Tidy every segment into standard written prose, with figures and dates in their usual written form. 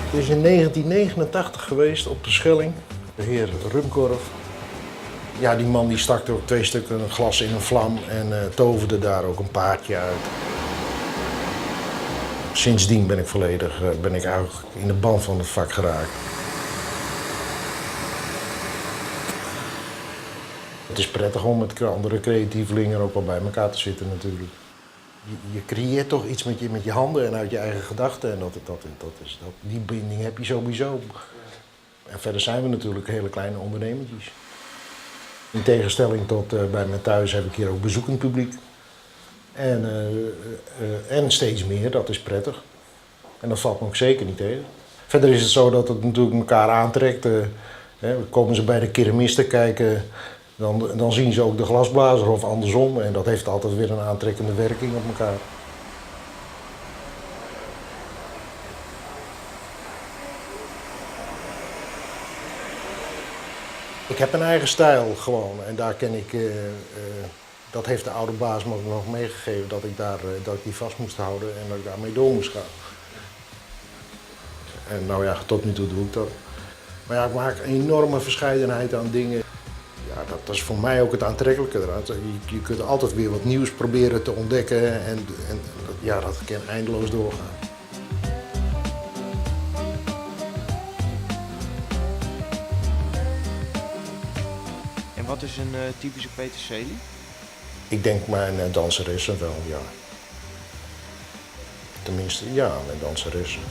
Het is in 1989 geweest op de Schelling. De heer Rumkorf. Ja, die man die stak ook twee stukken glas in een vlam en toverde daar ook een paardje uit. Sindsdien ben ik volledig ben ik eigenlijk in de ban van het vak geraakt. Het is prettig om met andere creatievelingen ook wel bij elkaar te zitten natuurlijk. Je creëert toch iets met je handen en uit je eigen gedachten. En die binding heb je sowieso. En verder zijn we natuurlijk hele kleine ondernemertjes. In tegenstelling tot bij mij thuis heb ik hier ook bezoekend publiek. En steeds meer, dat is prettig. En dat valt me ook zeker niet tegen. Verder is het zo dat het natuurlijk elkaar aantrekt. Hè, komen ze bij de keramisten kijken, dan zien ze ook de glasblazer of andersom. En dat heeft altijd weer een aantrekkende werking op elkaar. Ik heb een eigen stijl gewoon en daar ken ik, dat heeft de oude baas me ook nog meegegeven, dat ik die vast moest houden en dat ik daarmee door moest gaan. En nou ja, tot nu toe doe ik dat. Maar ja, ik maak een enorme verscheidenheid aan dingen. Ja, dat is voor mij ook het aantrekkelijke eraan. Je kunt altijd weer wat nieuws proberen te ontdekken en ja, dat kan eindeloos doorgaan. En wat is een typische peterselie? Ik denk mijn danseressen wel, ja. Tenminste, ja, mijn danseressen.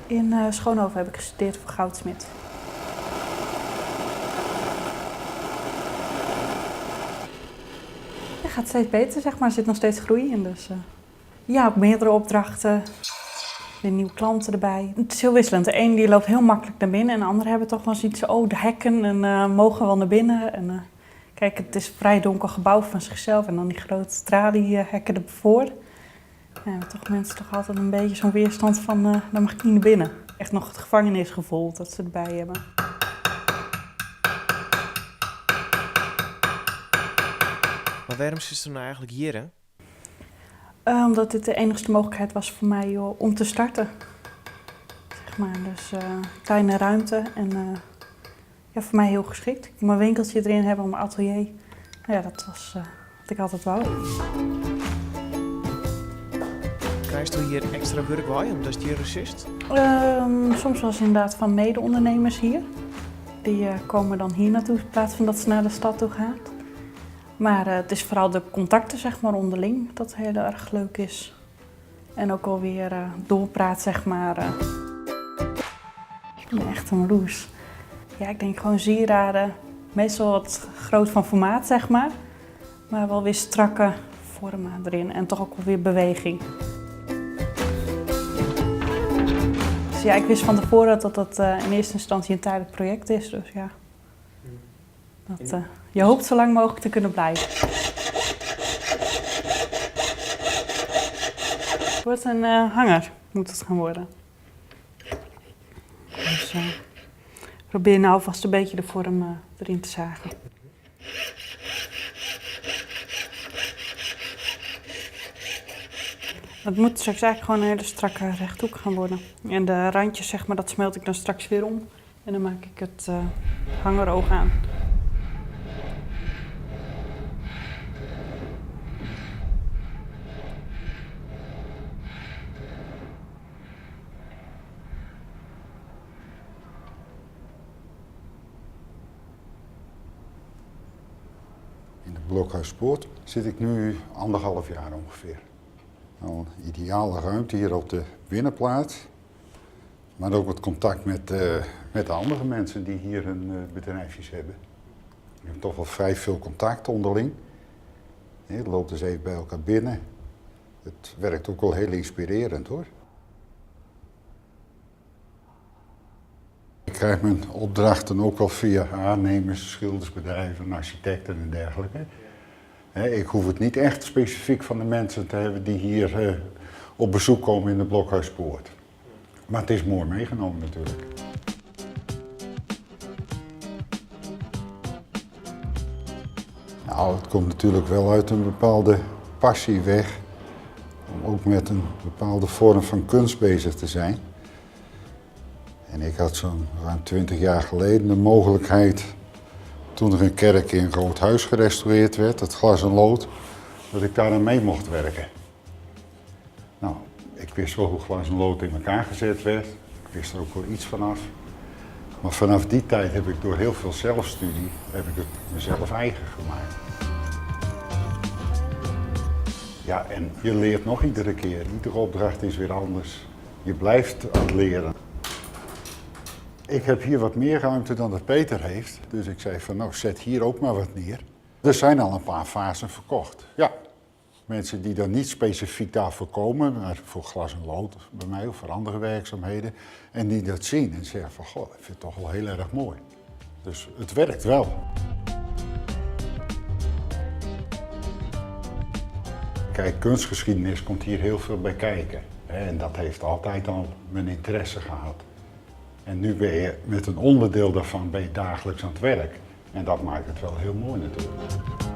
In Schoonhoven heb ik gestudeerd voor goudsmid. Het gaat steeds beter, zeg maar. Er zit nog steeds groei in. Dus ja, ook meerdere opdrachten. Weer nieuwe klanten erbij. Het is heel wisselend. De een die loopt heel makkelijk naar binnen en de anderen hebben toch wel zoiets van, oh, de hekken en mogen wel naar binnen. En kijk, het is een vrij donker gebouw van zichzelf en dan die grote traliehekken ervoor. Ja, toch mensen toch altijd een beetje zo'n weerstand van, daar mag ik niet naar binnen. Echt nog het gevangenisgevoel dat ze erbij hebben. Maar waarom zit ze nou eigenlijk hier, hè? Omdat dit de enigste mogelijkheid was voor mij, joh, om te starten. Zeg maar. Dus kleine ruimte en ja, voor mij heel geschikt. Ik moet mijn winkeltje erin hebben, mijn atelier. Nou ja, dat was wat ik altijd wou. Krijg je hier extra werk bij, omdat je hier zit? Soms was het inderdaad van mede-ondernemers hier. Die komen dan hier naartoe in plaats van dat ze naar de stad toe gaan. Maar het is vooral de contacten, zeg maar, onderling dat heel erg leuk is. En ook alweer doorpraat, zeg maar. Ik ben echt een roes. Ja, ik denk gewoon sieraden. Meestal wat groot van formaat, zeg maar. Maar wel weer strakke vormen erin en toch ook wel weer beweging. Dus ja, ik wist van tevoren dat dat in eerste instantie een tijdelijk project is. Dus ja, je hoopt zo lang mogelijk te kunnen blijven. Het wordt een hanger, moet het gaan worden. Dus probeer nou vast een beetje de vorm erin te zagen. Het moet straks eigenlijk gewoon een hele strakke rechthoek gaan worden. En de randjes, zeg maar, dat smelt ik dan straks weer om. En dan maak ik het hangeroog aan. In de Blokhuispoort zit ik nu anderhalf jaar ongeveer. Een ideale ruimte hier op de binnenplaats. Maar ook het contact met de andere mensen die hier hun bedrijfjes hebben. Je hebt toch wel vrij veel contact onderling. Het loopt dus even bij elkaar binnen. Het werkt ook wel heel inspirerend hoor. Ik krijg mijn opdrachten ook wel via aannemers, schildersbedrijven, architecten en dergelijke. Ik hoef het niet echt specifiek van de mensen te hebben die hier op bezoek komen in de Blokhuispoort. Maar het is mooi meegenomen natuurlijk. Nou, het komt natuurlijk wel uit een bepaalde passie weg. Om ook met een bepaalde vorm van kunst bezig te zijn. En ik had zo'n ruim 20 jaar geleden de mogelijkheid, toen er een kerk in Roodhuis gerestaureerd werd, het glas en lood, dat ik daar aan mee mocht werken. Nou, ik wist wel hoe glas en lood in elkaar gezet werd. Ik wist er ook wel iets vanaf. Maar vanaf die tijd heb ik door heel veel zelfstudie heb ik het mezelf eigen gemaakt. Ja, en je leert nog iedere keer. Iedere opdracht is weer anders. Je blijft aan het leren. Ik heb hier wat meer ruimte dan dat Peter heeft. Dus ik zei van nou, zet hier ook maar wat neer. Er zijn al een paar vazen verkocht. Ja, mensen die dan niet specifiek daarvoor komen, maar voor glas en lood bij mij of voor andere werkzaamheden. En die dat zien en zeggen van goh, ik vind het toch wel heel erg mooi. Dus het werkt wel. Kijk, kunstgeschiedenis komt hier heel veel bij kijken. En dat heeft altijd al mijn interesse gehad. En nu ben je met een onderdeel daarvan ben je dagelijks aan het werk. En dat maakt het wel heel mooi natuurlijk.